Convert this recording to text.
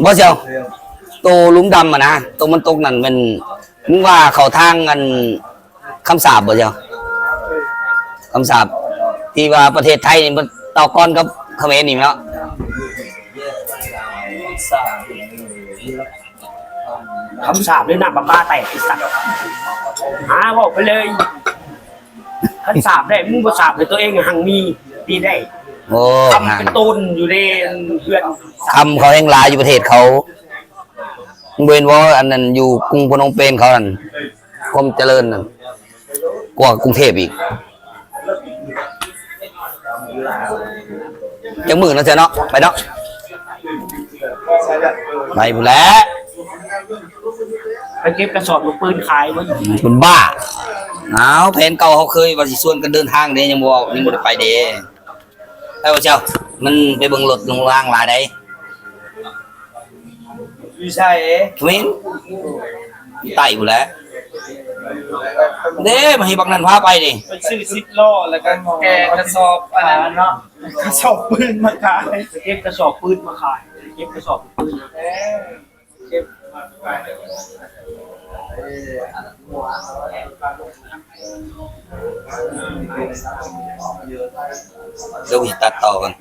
ບໍ່ເຈົ້າ ໂຕຫຼຸມດຳຫັ້ນນະ ໂຕມັນຕົກນັ້ນແມ່ນ ມຶງວ່າເຂົ້າທາງອັນຄຳສາບບໍ່ເຈົ້າ? ຄຳສາບ ທີ່ວ່າປະເທດໄທນີ້ມັນຕໍ່ກ່ອນກັບຂະເໝນນີ້ເນາະ. ຄຳສາບເລີຍ ນ້ຳປະປາແຕກ ໄອ້ສັດ ຫາເວົ້າໄປເລີຍ. ຄັນສາບໄດ້ ມຶງບໍ່ສາບໃຫ້ຕົວເອງຫັ້ນມີດີໄດ້. ໂອ້ ຄຳເປັນຕົ້ນຢູ່ໃນເຮືອນ ຄຳເຂົາແຮ່ງຫຼາຍຢູ່ປະເທດເຂົາ. ມຶງບໍ່ເຫັນບໍ່ ອັນນັ້ນຢູ່ກຸງພະນົມເປນເຂົານັ້ນ ຄວາມຈະເລີນນັ້ນ ກວ່າກຸງເທບອີກ. ຈັກມື້ເນາະ ເຈົ້າເນາະ ໄປເນາະ ໄປພຸ້ນແຫຼະ ໄປເກັບກະສອບລູກປືນຂາຍເບິ່ງ ເປັນບ້າ. ອ້າວ ແຜນເກົ່າເຮົາເຄີຍວ່າຊິຊວນກັນເດີນທາງເດ້ ຍັງບໍ່ ຍັງບໍ່ໄດ້ໄປເດ້. ໄປບໍ່ເຈົ້າ ມັນໄປເບິ່ງລົດລົງລາງຫຼາຍໃດ. ຢູ່ໃສ? ເຂມນ ໃຕ້ພຸ້ນແຫຼະ. ເດ້ ມາໃຫ້ບັກນັ້ນພາໄປນີ້ ໄປຊື້ສິບລໍ້ ແລ້ວກໍແກ່ກະສອບອັນນັ້ນເນາະ ກະສອບປືນມາຂາຍ ໄປເກັບກະສອບປືນມາຂາຍ ໄປເກັບກະສອບປືນ ເອີ ເກັບມາຂາຍ. ດຽວຊິຕັດຕໍ່ກ່ອນ.